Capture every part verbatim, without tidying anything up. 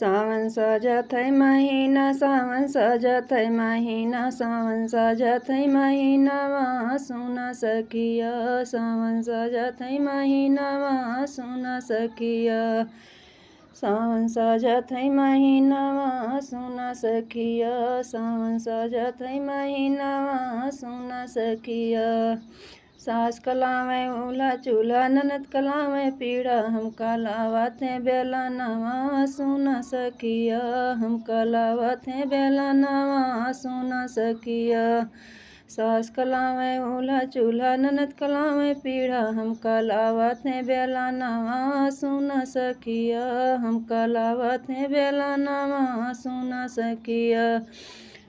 सावन साजत है महीना, सावन साजत है महीना, सावन साजत है महीनावा, सुना सखिया। सावन साजत है महीनावा, सुना सखिया। सावन साजत है महीनावा, सुना सखिया। सावन साजत है महीनावा, सुना सखिया। सास कलावे उल्हा चूल्हा, ननद कलावे पीढ़ा, हमका लावत है बेलनवा, सुना सखिया। हमका लावत है बेलनवा, सुना सखिया। सास कलावे उल्हा चूल्हा, ननद कलावे पीढ़ा, हमका लावत है बेलनवा, सुना सखिया। हमका लावत है बेलनवा, सुना सखिया।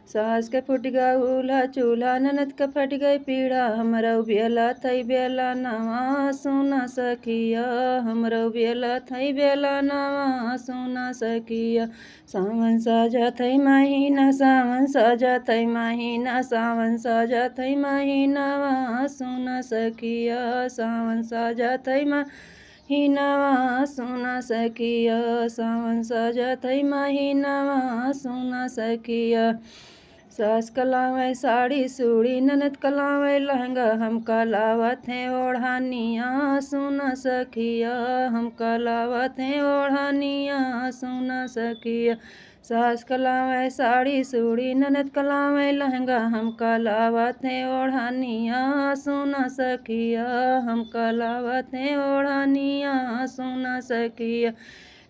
सास के फुटि गा उल्हा चूल्हा, ननद के फटि गै पीढ़ा, हमरौ बेला थै बेलनवा, सुना सखिया। हमरौ बेला थै बेलनवा, सुना सखिया। सावन साजत है महीना, सावन साजत है महीना, सावन साजत है महीनावा, सुना सखिया। सावन साजत है महीनावा, सुना सखिया। सावन साजत है महीनावा, सुना सखिया। सास कलावे साड़ी सूड़ी, ननद कलावे लहंगा, हमका लावत है ओढ़निया, सुना सखिया। हमका लावत है ओढ़निया, सुना सखिया। सास कलावे साड़ी सूड़ी, ननद कलावे लहंगा, हमका लावत है ओढ़निया, सुना सखिया। हमका लावत है ओढ़निया, सुना सखिया।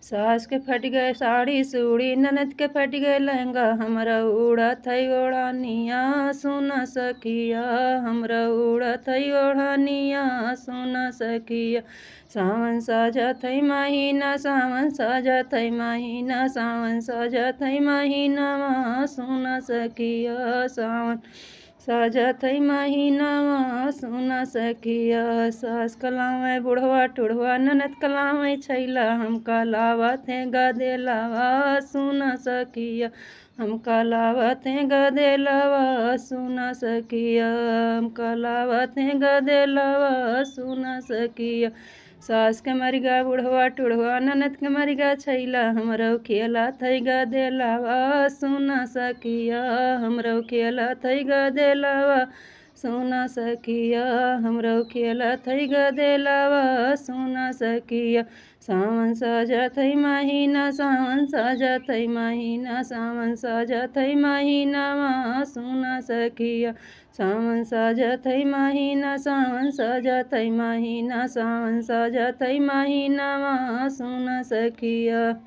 सास के फटि गै साड़ी सूड़ी, ननद के फटि गै लहंगा, हमरौ उड़त है ओढ़निया, सुना सखिया। हमरौ उड़त है ओढ़निया, सुना सखिया। सावन साजत है महीना, सावन साजत है महीना, सावन साजत है महीनावा, सुना सखिया। सावन साजत है महीनावा, सुना सखिया। सास कलावे बुढ़वा टुढ़वा, ननद कलावे छैला, हमका लावत है गदेलवा, सुना सखिया। हमका लावत है गदेलवा, सुना सखिया। हमका लावत है गदेलवा, सुना सखिया। सास के मरिगा बुढ़वा टुढ़वा, ननद के मरिगा छैला, हमरौ खेलत है गदेलवा, सुना सखिया। हमरौ खेलत है गदेलवा, सुना सखिया। हमरौ खेलत है गदेलवा, सुना सखिया। सावन साजत है महीना, सावन साजत है महीना, सावन साजत है महीनावा, सुना सखिया। सावन साजत है महीना, सावन साजत है महीना, सावन साजत है महीनावा, सुना सखिया।